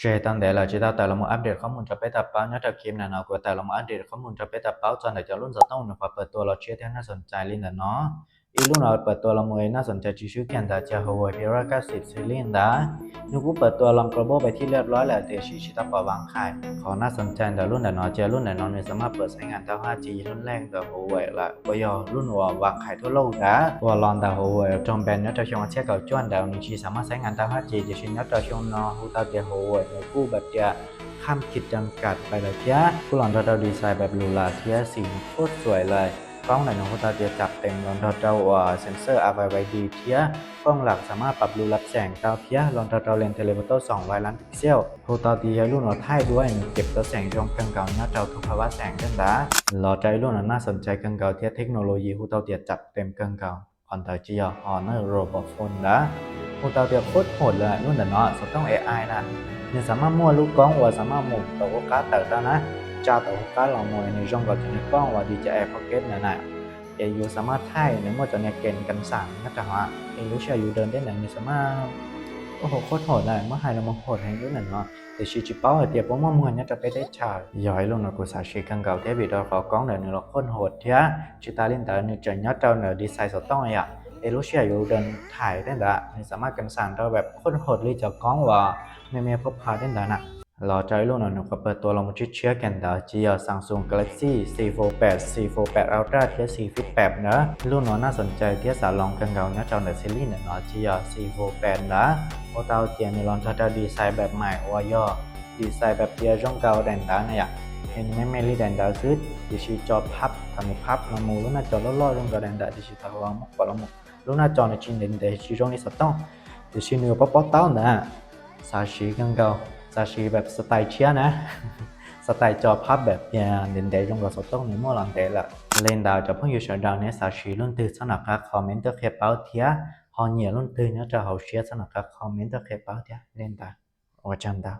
Tseg tau ntev lawm tsis tau tawm los mus update qhob mus rau peb tau paub. Nyob rau clip ntawm no kuv tawm los mus update qhob mus rau peb tau paub txog ntawm cov lub ntxov tooj nws qhov pawg tua los tshiab thiab naj xom cai li ntawm no. Ib lub no pawg tua los mus naj xom cai tsis swb kiag ntawd ces Huawei P R kat xim xws li ntawd. Nws kuj pawg tua los global pais thiab liab loj lawm tiam sis tsis tau pom vam khais. Qhov naj xom cai ntawm lub ntawm no ces lub ntawm no nws xam maj pawg xaiv ngas ntau hab ci lub lej ntawm Huawei lawm uas yog lub uas vam khais thub lauj ntawd uas los ntawm Huawei rau npe nyob rau xyoo ob txhiab kaum cuaj ntawd nws tsis xam maj xaiv ngas ntau hab ci tiam sis nyob rau xyoo no hu tau tias Huawei nws kuj pab tias kham khij rau kam pais lawm thiab kuj los nrog rau design pab lus lawm thiab xim nws kuj xuaim lawm. Koob ntawm nws hu tau tias cap teem los nrog rau uas sensor Face I D thiab kooj lam xam maj pab lus lab xeem tau thiab los nrog rau lens telephoto xoom vais lab pixel. Hu tau tias yog lub no thaij duab nws cem tau xeem zoo kawg nkaus nyob rau thoob plaws vaj xeem tej ntawd. Los rau ib lub no naj xom cai kawg nkaus thiab technology hu tau tias cap teem kawg nkaus qhov ntawd tsis yog ho naj robot phone ntawd. Hu tau tias qhuab hum lawm lub ntawm no xov tooj A I na. Nws xam maj muaj lub koob uas xam maj mus tau hauv qab tawm tau na, tsa tau hauv qab los mus nws zoo nkaus cov niag kooj uas D J I Pocket ntawd na. Ces yus xam maj thaij nws muaj cov niag kem kas xam nyob rau hauv, es lub sij hawm yus daws ntawm ntawd nws xam maj ua hauv qhuab hum na, muab hais los mus hum heev lub ntawm no. Tiam sis tsis paub hais tias puas muaj muag nyob rau peb teb chaws. Yog ib lub no kuv xav siv kawg nkaus thiab vim rau qhov koob ntawm nws los qhuab hum thiab tsis tas li ntawd nws tseem nyob rau ntawm design xov tooj yom, es lub sij hawm yus daws thaij tej ntawd nws xam maj kas xam rau pab qhuab hum li cov koob uas me me pab pha tej ntawd na. Los rau ib lub no nws qhov pawg tua los mus tshiab tshiab kiag ntawd ces yog Samsung Galaxy Z Fold pab, Z Fold pab Ultra thiab Z Flip pab ntawd. Lub no naj xom cai thiab xam loo kawg nkaus nyob rau ntawm xws li ntawm no ces yog Z Fold pab ntawd. Hu tau tias nws los nrog rau design pab maim uas yog design pab tias zoo nkaus daim ntawv na yom, es nws me me li daim ntawv xwb tiam sis co phab, thaum nws phab los mus lub naj co loj loj zoo nkaus daim ntawv tiam sis thaum muab kom los mus lub naj co nws tsis ntev ntev tsis zoo li xov tooj, tiam sis nws pob pob taub ntawd xav siv kawg nkaus, xav siv pab style tshiab na. Style co phab pab tias ntev ntev zoo nkaus xov tooj nws muaj los ntev lawm. Li ntawd cov phooj ywg sawv daws nej xav siv lub twg txhob nco qab comment tuaj qhia paub thiab ho nyiam lub twg nyob rau hauv siab txhob nco qab comment tuaj qhia paub thiab li ntawd. Ua tsaug ntau.